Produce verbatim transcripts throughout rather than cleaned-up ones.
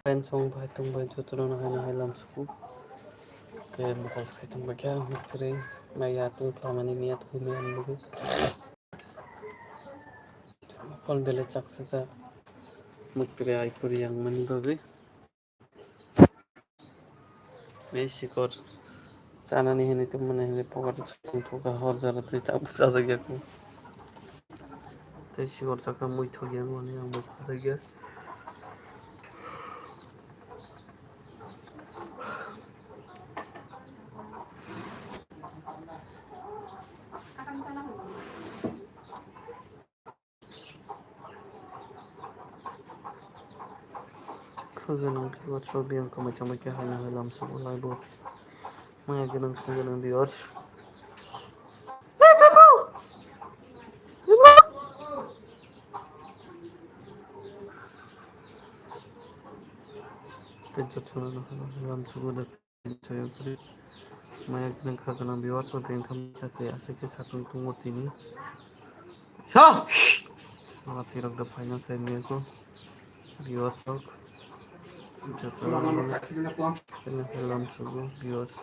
Friends, chwng bai tong bai jotono no haino hai lam suku. Te mokol sai tong bai khe ang twrwi maya tong plamani miya tong miya ang bagwi. Mokol bele chaksa jak. Muktre ai kuri yang mani bagwi. Ei sikor chanani hinwi tongmani hinwi pocket o chwng thukha hor jora twi tabuk chajak ya kho. Tei sikor chakha muithok ya wngmani ang bo chajak ya. Khwgwnang viewers rok biyang kwmai tongbai khe haino hai lam sugo live o. Maya gwnang khwgwnang viewers. Tei jotono no hai lam sugo da. Maya gwnang kha gwnang viewers rok beng tham kha khe aswk khe satung tungmo tini. Sa! Mala tirok da final sai maya ko viewers rok. Joto no lam sugo viewers.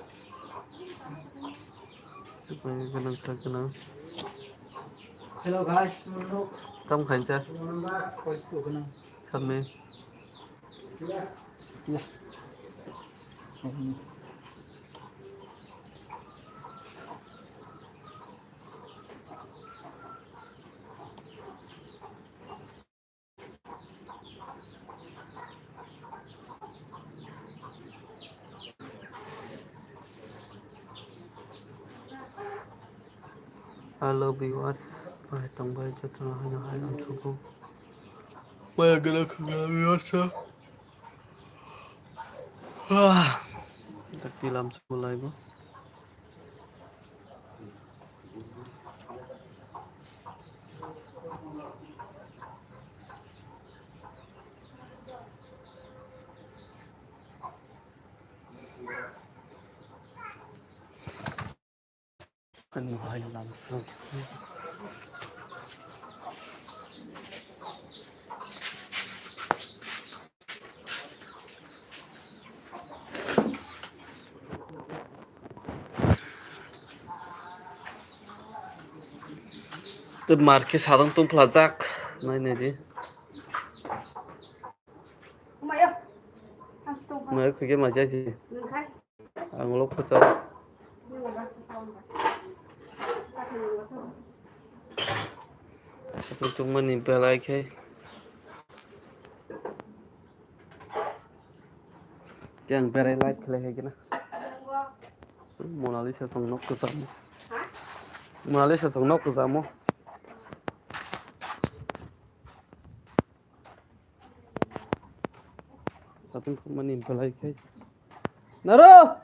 Maya gwnang kha gwnang. Hello guys. Tam khainsa. Samne. Ya. Hello viewers, bai tong bai joto no haino hai lam sugo. Maya gwnang kha gwnang viewers rok. Wah, tak tilam sugo live o. Ano hai lam sugo. Tei mar khe sadang tong phlajak, nai nai di. Mai khwkhe mai jai si. Ang ulo khwchao. Aswk chukmani belai khe. Khe ang berai live khlai hai khe na. Mona Lisa song nok kwchamo. Mona Lisa song nok kwchamo. Satung mani belai khai. Naro!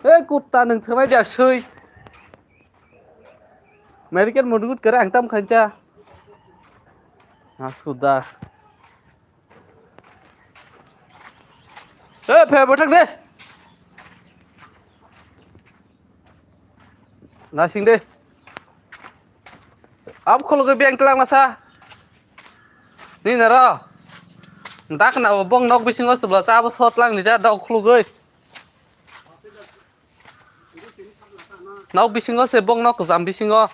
Hey, kutta nwng thwngnai da swi. American mudgut kare ang tam khancha. Ha, suda. Hey, phe, bothak de. Nasing de. Ab khulugwi beng tlang nasa. Ni naro. Dak na bong nok bisingo sebla cha abo sot lang ni da dok khulugwi. Nok bisingo se bong nok jam bisingo.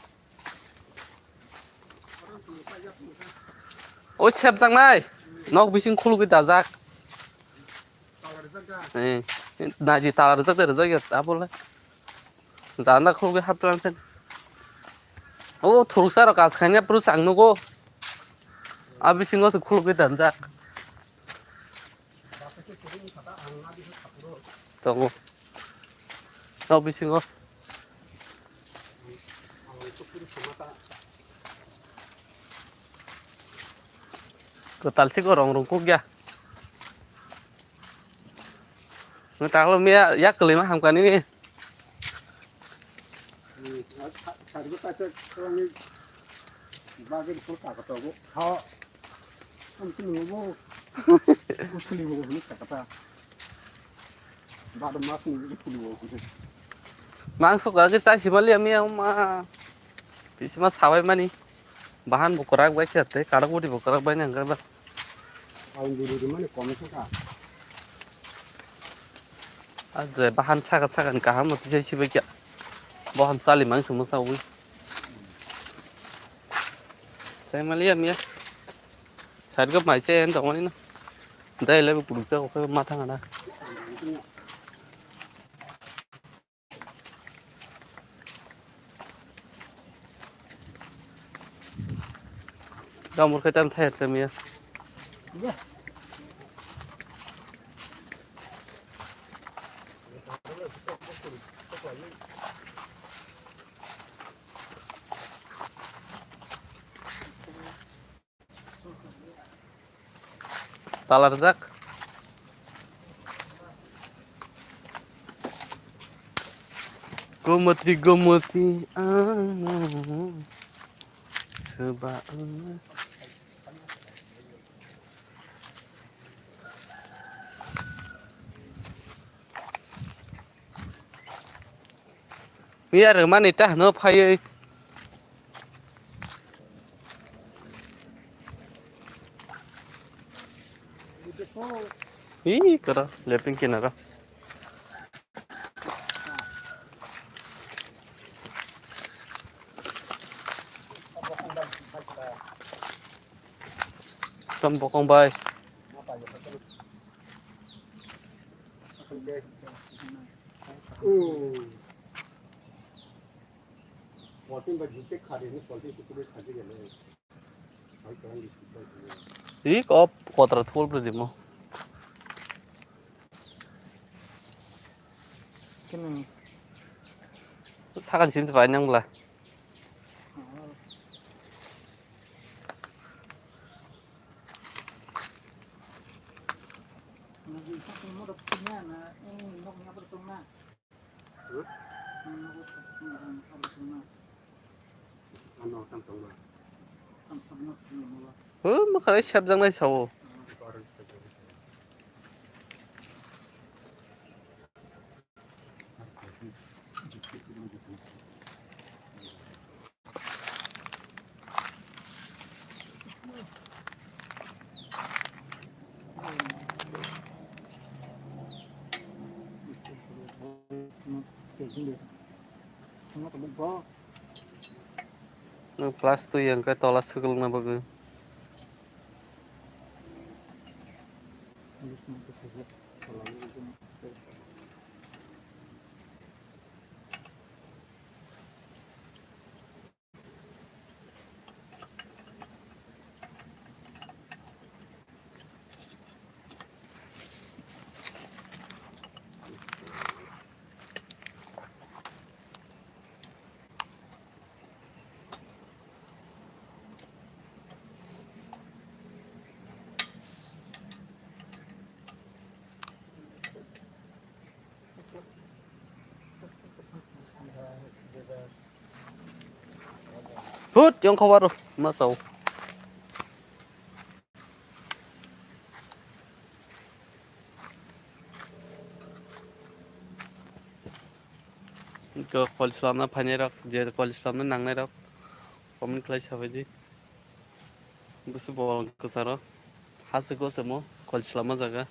O sep jang nai. Nok bising khulugwi dajak. Eh, naidi tala rijak de rijak ya, abo le. Janda khulugwi hap tlang khe. O, thuruksa rok kas khaina pru chang nugo. A bisingo se khulugwi danjak. Tongo. O bisingo. Kwtal se korong rung kuk ya. Nw taklo miya yak kwlwima hamkani ni. Mangso kwrwngkhe chai sima liya miya wngma. Twi sima sabai mani. Bahan bo kwrak bai khe tei, karak budi bo kwrak bai nang khe ba. Ang duri rimani kom khe ka. A je bahan saka saka ni kaham no tisai sibai kya. Bo ham chali mang sung masa ui. Chai mali ya miya. Side go mai chai en tongmani no. Dai le bo kuruk cha ko ma thang na. Damur khai tam thayat chamiya. Tala rijak. Gomoti, gomoti, ano soba. Miya rwmani ta hwno phaiwi. Ih, koro, leping kinaro. Tam bokong bai. Ih, kop kotra thul bro dimo. Sakan sim sepai nang bla. Ano tam tongma. Oh, makharai sebjak nai sao. Nwng plus twi hwnkhe tola swkang na bagwi. Hut, yang kawar ma sao. Kol slamna phainai rok, je kol slamna nangnai rok, comment khlai sabaidi. Busu bo kwcharo, hase go se mo, kol slamma jaga.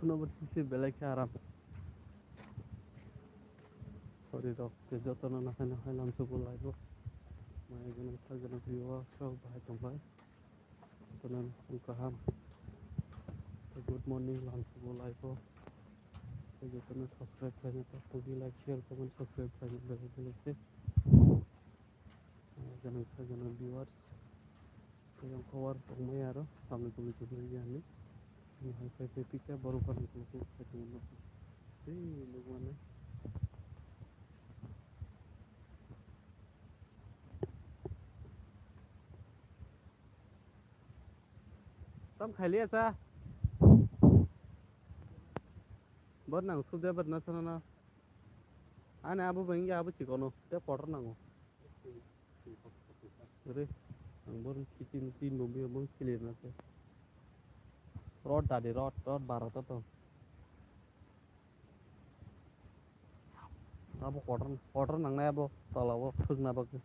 Nobar sisi belai khe aram. Sorry rok, te jotono nakhai nakhai lamsugo laibo. Mai gwnang thai gwnang viewers rok bahai tongbai. Jotono kaham. Te good morning lamsugo laibo. Te jotono subscribe khlaina tongdi, like, share, comment, subscribe khlaina belai belai se. Gwnang thai gwnang viewers. Tei ang cover tongmai aro, samni tongmai tongmai ya hinwi. Ani hai phai phai pika borok borok phai tongmani. Tei nukmani. Tam khailiya cha. Bor nang subde bor na sana na. Ani abo bai wngya abo chikono. Te kotor nango. Ore, ang bor kitin tin bombi bor clear na se. Rod dadi rod, rod baro to to. Abo kotor, kotor nangnai abo tola o thwkna bagwi.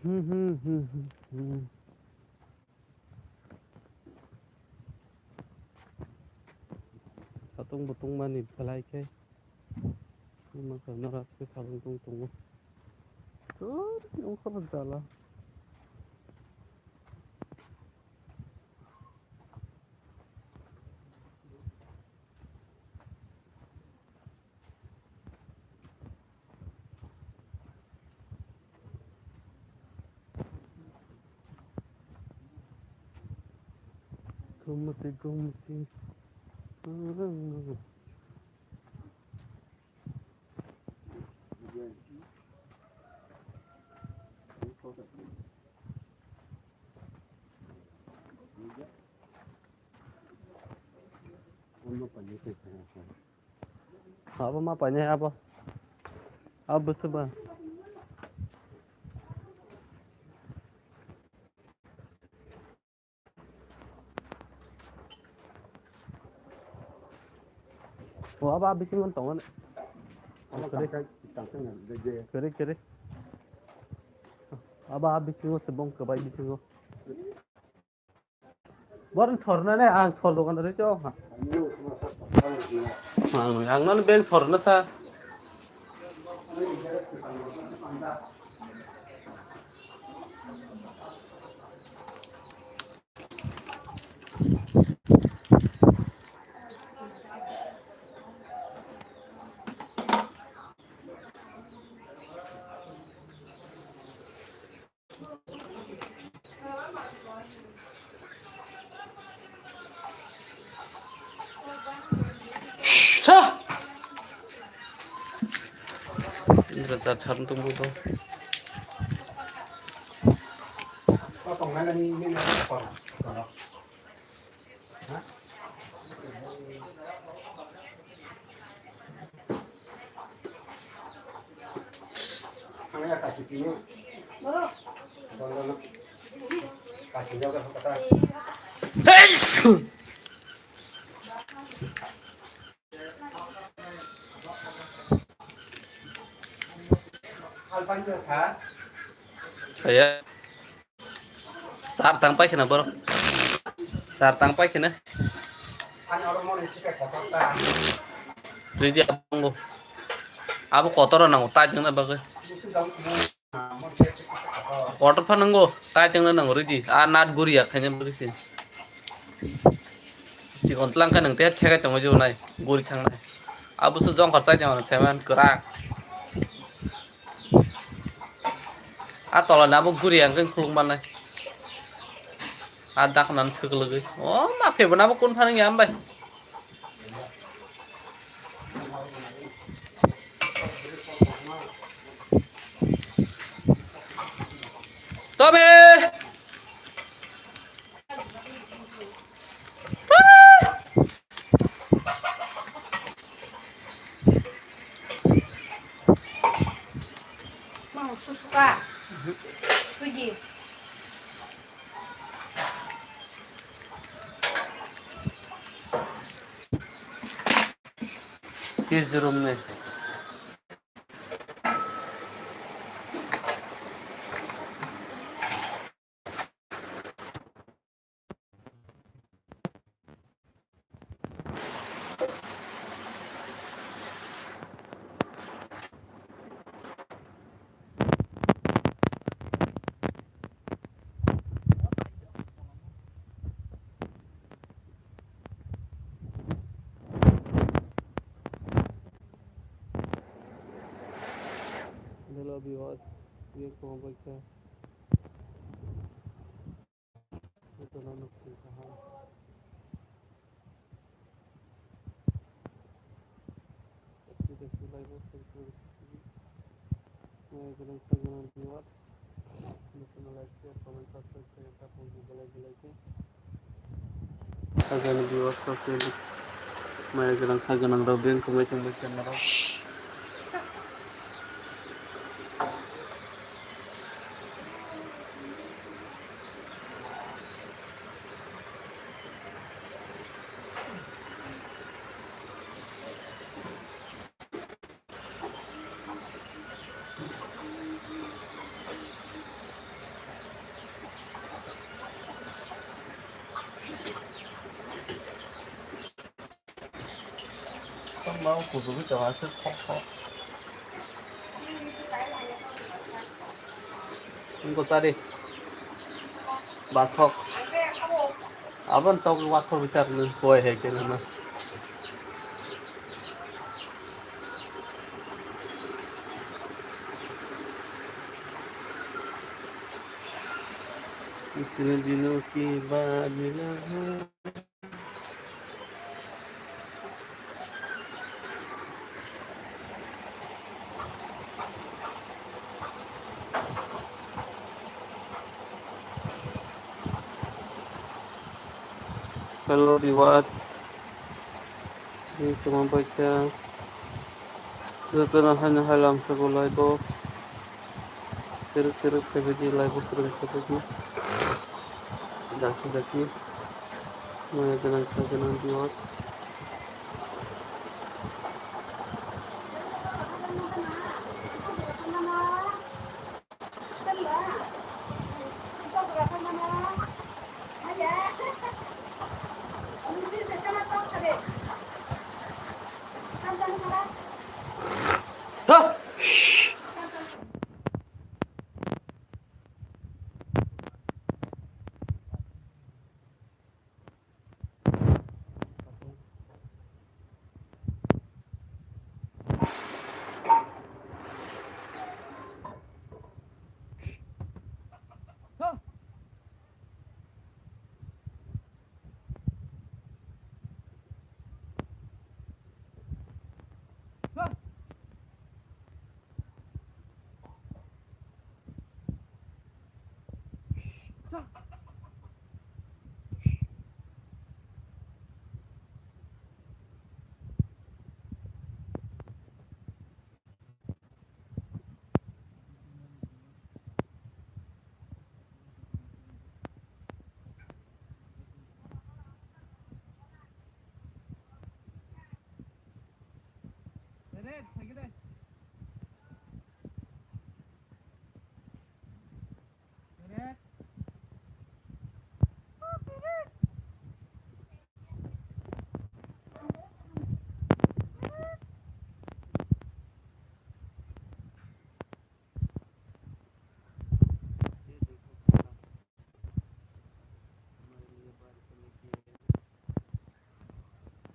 Hmm, hmm, hmm, hmm, hmm. Satung butung mani belai khe. Ima khe nara khe satung tung tongo. Tur ongkhorok jala. Gumati, gumati. Abo ma painai abo. Abo bwswk ba. O abo a bisingo tongo. Kwrwi, kwrwi. Abo a bisingo se bong kwbai bisingo. Boron sorna ne ang sor dogan ri to. Ang, ang non bank sorna sa. Sa. Indra jat charwng tongmo bo. Saya. Sar tang pai khna borok. Sar tang pai khna. Ready abo. Abo kotor nango tai tengna bagwi. Kotor pha nango tai tengna nango ready. A nat guri ya khaina bagwi se. Chikon tlang kha nang te thekai tongo jibonai guri thangnai. Abo se jongkhar chai tongmani semen kwrak. A tola ni abo guri ang khe khuluk mannai. A dak nan swk lwgwi. O ma phebo nabo kun phanang ya hambai. Twi di. Twi jurumni. Hello viewers, welcome back. Jotono nukhung kaham. Ekti dekti laibo, Facebook, eh, gwnang kha gwnang viewers. Jotono like, share, comment, subscribe khe kha phone belai belai khe. Kha gwnang viewers rok khe maya gwnang kha gwnang rok beng khe mai tongbai khe narok. Tongma o kuchugwi tongo, aswk sok sok. Wngkha chari. Basok. Aboni togwi wakhor bwchar nung koi hai khe nang. Itne dino ki baad milana hai. Hello viewers, ni tongma bacha jotono haino hai lamsogo laibo. Teruk teruk khaibidi laibo kwrwng khaibidi. Daki daki. Maya gwnang kha gwnang viewers.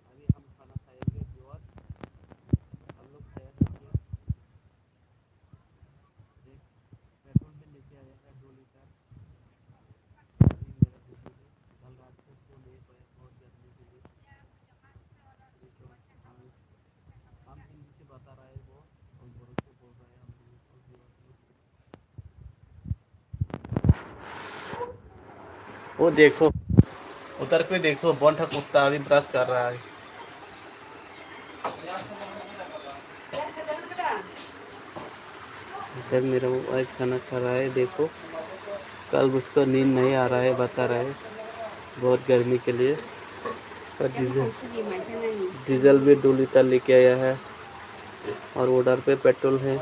अभी हम खाना खाएंगे व्यूअर्स, हम लोग खाया नहीं है। देख, पेट्रोल भी लेके आया है दो लीटर। अभी मेरा बुद्धू है, कल रात को सो नहीं पाया बहुत गर्मी के लिए। अभी तो हम, हम हिंदी से बता रहा है वो, और बोल रहा है हम लोगों को व्यूअर्स लोग। वो देखो, उधर कोई देखो, बंठा कुत्ता अभी ब्रश कर रहा है। इधर मेरा वाइफ खाना खा रहा है, देखो। कल उसको नींद नहीं आ रहा है, बता रहा है, बहुत गर्मी के लिए। और डीजल, डीजल भी दो लीटर लेके आया है। और उधर पे पेट्रोल है।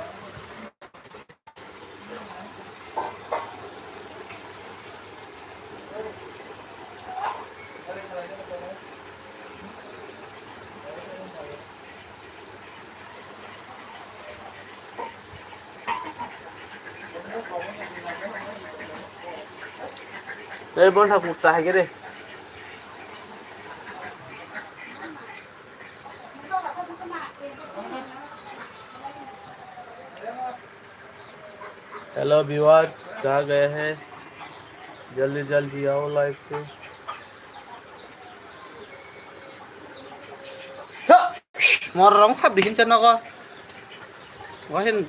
ए, बन्ठा कुत्ता है के रे? Hello viewers, कहाँ गए हैं? जल्दी जल्दी आओ live पे। Mor rong sab dikin chen nogo. Wahin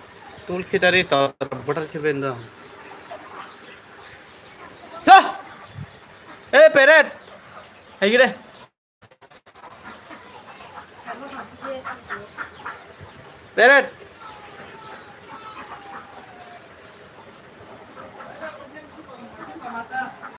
tul khitari to butter chiben do. Sa! Eh, peret! Hai gire. Peret!